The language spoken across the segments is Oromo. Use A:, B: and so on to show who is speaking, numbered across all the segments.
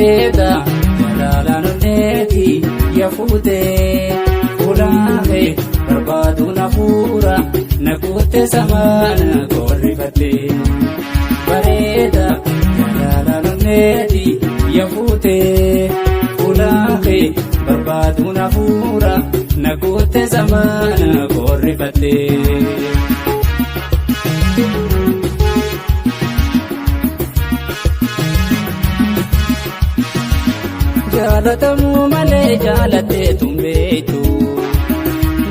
A: Bareeda jalalaan onneeti yafuutee fuulaafee barbaaduun hafuura na kutte samaana korrifattee. Bareeda jalalaan onneeti yafuutee fuulaafee barbaaduun hafuura na kutte samaana korrifattee. Jaalatamuu malee jaalattee tumbeetu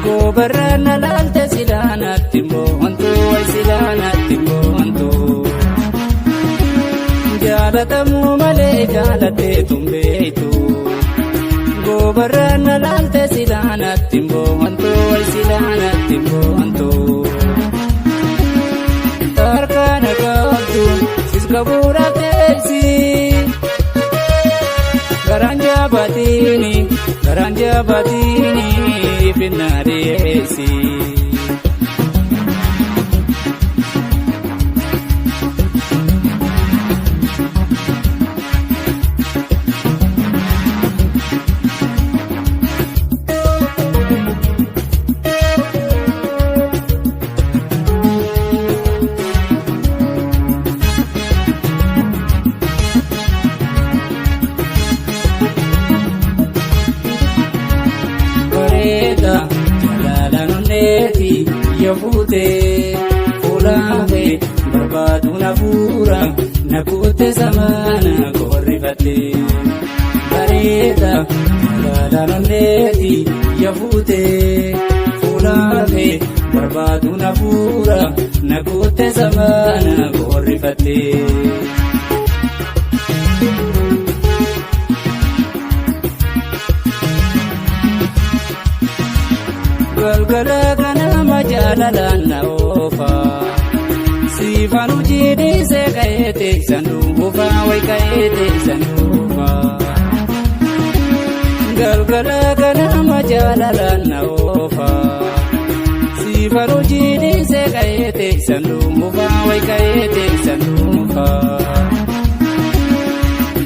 A: goobarra na laalte silaa natti moontu way silaa natti moontu. Jaalatamuu malee jaalattee tumbeetu goobarra na laalte silaa natti moontu way silaa natti moontu. Harka na qabdu sis qabuudhaaf teessi. Garaan jabaatini, garaan jabaatini, finna dhiyeessi. Bareeda jalalaan onneeti yafuutee fuulaafee barbaaduun hafuura na kutte samaana korrifattee. Bareeda jalalaan onneeti yafuutee fuulaafee barbaaduun hafuura na kutte samaana korrifattee. Galgala ganama jaalalaan na oofa. Siifan hojii dhiisee ka'ee teessan dhuunfa wayi ka'ee teessan dhuunfa. Galgala ganama jaalalaan na oofa. Siifan hojii dhiisee ka'ee teessan dhuunfa wayi ka'ee teessan dhuunfa.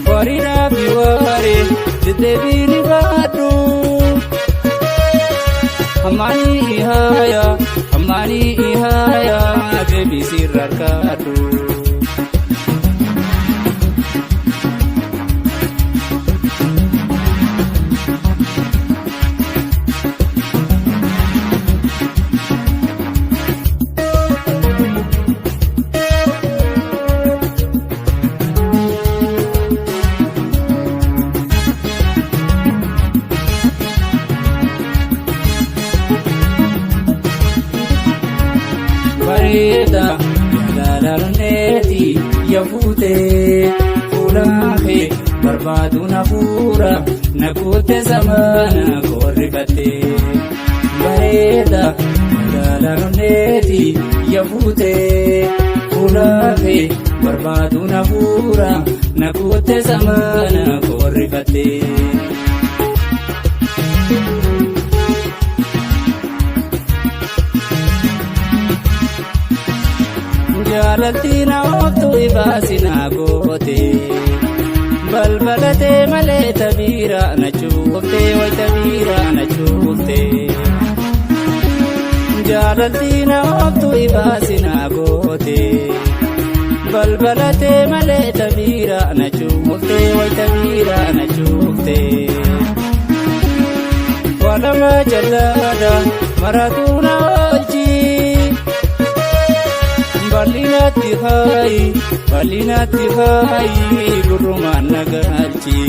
A: Wariidhaa fi waree deddeebiin baadhu. Ammaanii ihaaya, ammaanii ihaaya, deebisii rakkaadhu. Bareeda jalalaan onneeti yafuutee fuulaafee barbaaduun hafuura na kutte samaana korrifattee. Bareeda jalalaan onneeti yafuutee fuulaafee barbaaduun hafuura na kutte samaana korrifattee. Jaalalti na ooftu ibaasi na goote. Balbalatee malee tabiira na cuufte way tabiira na cuufte. Jaalalti na ooftu ibaasi na goote. Balbalatee malee tabiira na cuufte way tabiira na cuufte. Walama jallaadha maratuu na oolchi. Bal'inatti haayi, bal'inatti haayi, gurrumaan na galchi.